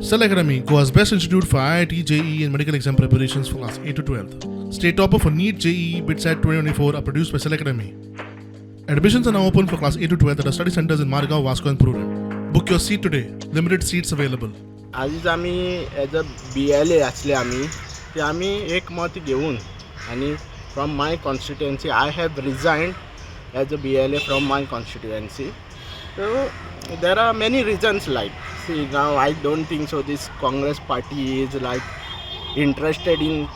Cell Academy, Goa's best institute for IIT, JEE, and medical exam preparations for class 8 to 12. State topper for NEET, JEE, BITSAT 2024 are produced by Cell Academy. Admissions are now open for class 8 to 12 at our study centers in Margao, Vasco, and Prudent. Book your seat today. Limited seats available. आयज आमी as a BLA आसले आमी की आमी एक मत घेवन आनी from my constituency I have resigned as a BLA from my constituency. So there are many reasons, like, see, now I don't think so this Congress party is like interested in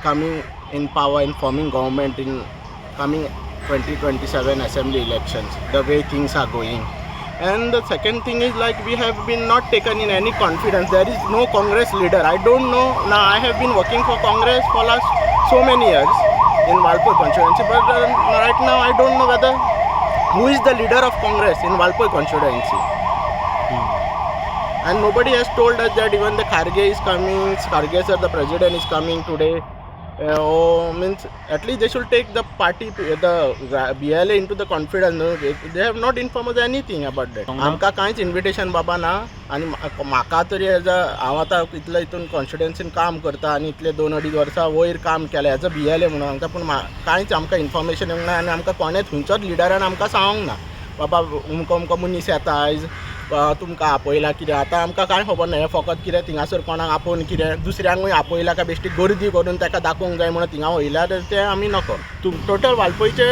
coming in power and forming government in coming 2027 assembly elections, the way things are going. And the second thing is, like, we have been not taken in any confidence. There is no Congress leader. I don't know. Now I have been working for Congress for last so many years in Valpoi constituency, but right now I don't know whether who is the leader of Congress in Valpoi constituency. And nobody has told us that even the Kharge is coming, Kharge sir, the president, is coming today. Oh, means at least they should take the party, the BLA into the confidence. No? They have not informed us anything about that. आमकां कांयच invitation बाबा ना. आनी म्हाका तरी as a हांव आतां इतले हितून कॉन्स्टिट्युएन्सीन काम करता आनी इतले दोन अडीच वर्सां वयर काम केलें एज अ BLA म्हणून सांगता, पूण कांयच आमकां इन्फॉर्मेशन येवंक ना आनी आमकां कोणेच खंयचोच लिडरान आमकां सांगूंक ना, बाबा अमको अमको मनीस येता आयज, तुमकां आपयला कितें. आतां आमकां कांय खबर ना. हें फकत कितें थिंगासर कोणाक आपोवन कितें दुसऱ्यांकूय आपयला काय बेश्टी गर्दी करून ताका दाखोवंक जाय म्हणून थिंगा वयल्यार तें आमी नको. टोटल वाळपयचे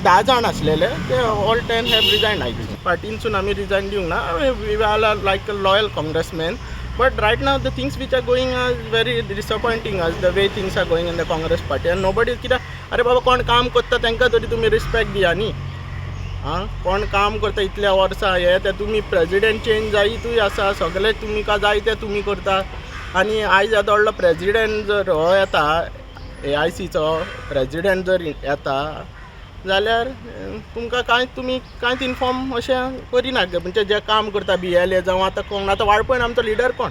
10 जाण आसलेले, ते ऑल 10 have resign आयज. पार्टीनसून आमी रिजायन दिवंक ना. We are like a loyal Congressman, but right now the things which are going are very disappointing us, the way things are going in the Congress party. And nobody, कित्याक अरे बाबा, कोण काम करता तांकां तरी तुमी रिस्पेक्ट दिया न्ही. आं, कोण काम करता इतल्या वर्सां हे ते तुमी प्रेजिडेंट चेंज जायतूय आसा, सगळे तुमी का जाय ते तुमी करता. आनी आयज येदो व्हडलो प्रेजिडेंट जर हो येता, एआयसीचो प्रेजिडेंट जर येता जाल्यार तुमकां कांय तुमी कांयच इनफॉर्म अशें करिना. म्हणजे जे काम करता BLA जावं आतां कोण आतां वाळपयन आमचो लिडर कोण?